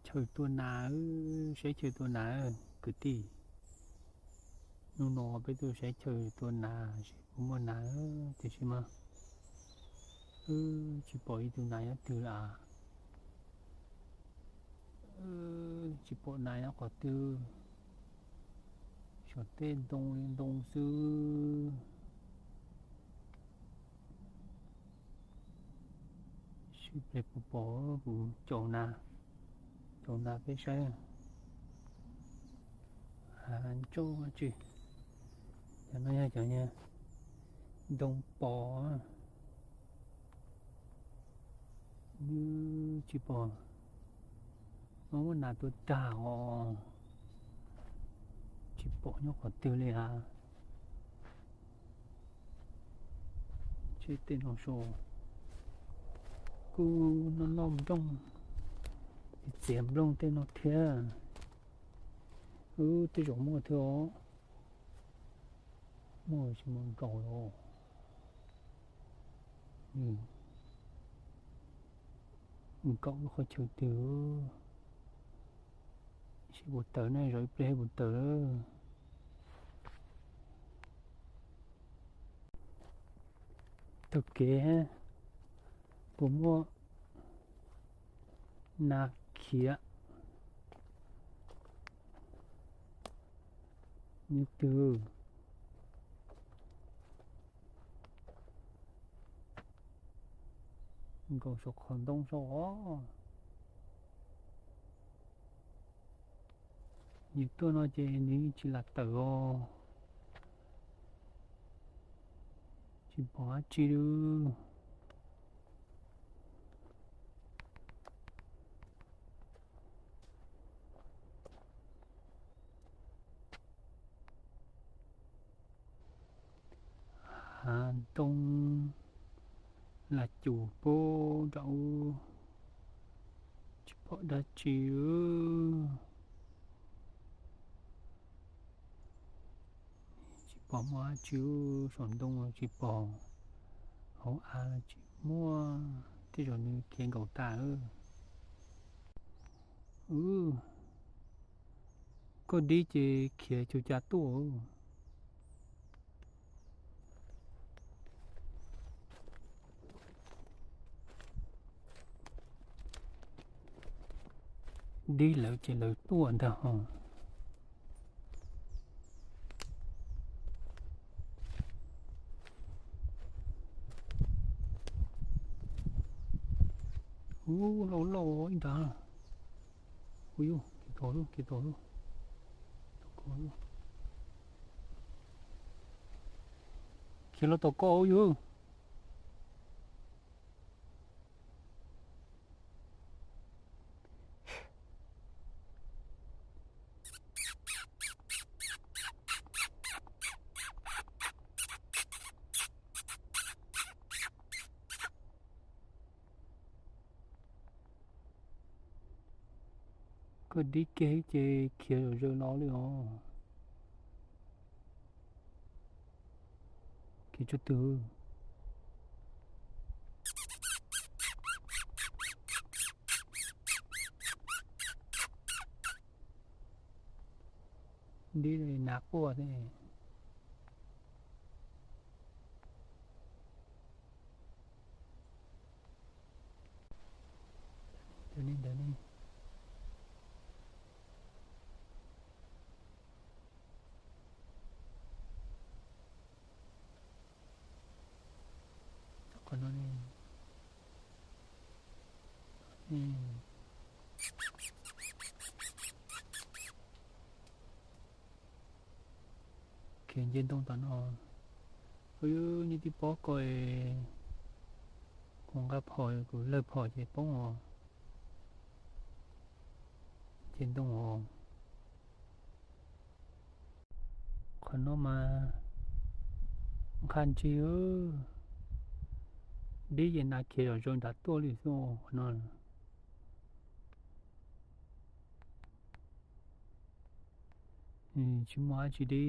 Chaw tua nas, saib chaw tua nas kwv tij. Hnub no peb tuaj saib chaw tua nas seb puas muaj nas, tiam sis mas wb tsis pom ib tug nas nyob twg li. Tsis pom nas nyob qhov twg, saum tej ntoo li ntoo xwb. Seb puas pom, kuv caum nas, caum nas peb saib. Hav ntsooj tsi, cov no yog cov ntoo pos, nws tsis pom, muab nas tua tag os, tsis pom nyob qhov twg li a. Seb tej no saum, kuj noj noj nplooj, txiav nplooj tej no thiab. Wb tej zaum muaj thiab os, muaj tsis muaj nkaus los, nkaum lub qhov chaw twg, seb puas tawm na, zaum ib pliag puas tawm. Taug kev puas muaj nas khiav nyob twg? Nkaum saum qhov ntoo saud os. Nws tuaj no ces nws tsis lam tawm os. Tsis pom dab tsi li. Hav ntoo lam cum pub nram ub, tsis pom dab tsi. Tsis pom muaj dab tsi, saum ntoo los tsis pom, hauv av los tsis muaj, tej zaum nws khiav nkaum tas. Koj dib ces khiav cuag cas tuaj. Dib lawv ces lawv tuaj ntag ho. Ub, lauj lauj ib ntag. Ub yug, khiav tau lub, khiav tau lub. Khiav los tom koj ub yug. Koj dib kiag ces khiav zom zaws los li os. Khiav tsuj twg. Dib li nas quaj thiab. Ntawd ne, ntawd ne. Qhov no ne. Khiav nce ntoo tom no. Ub, neb twb paub ko, kuv nqa phom, kuv lawg phom ces poob os. Nce ntoo os. Qhov no mas nqha ntsig, dib ces nas khiav zom zaws nram tuaj li xwb qhov no. Tsis muaj dab tsi li.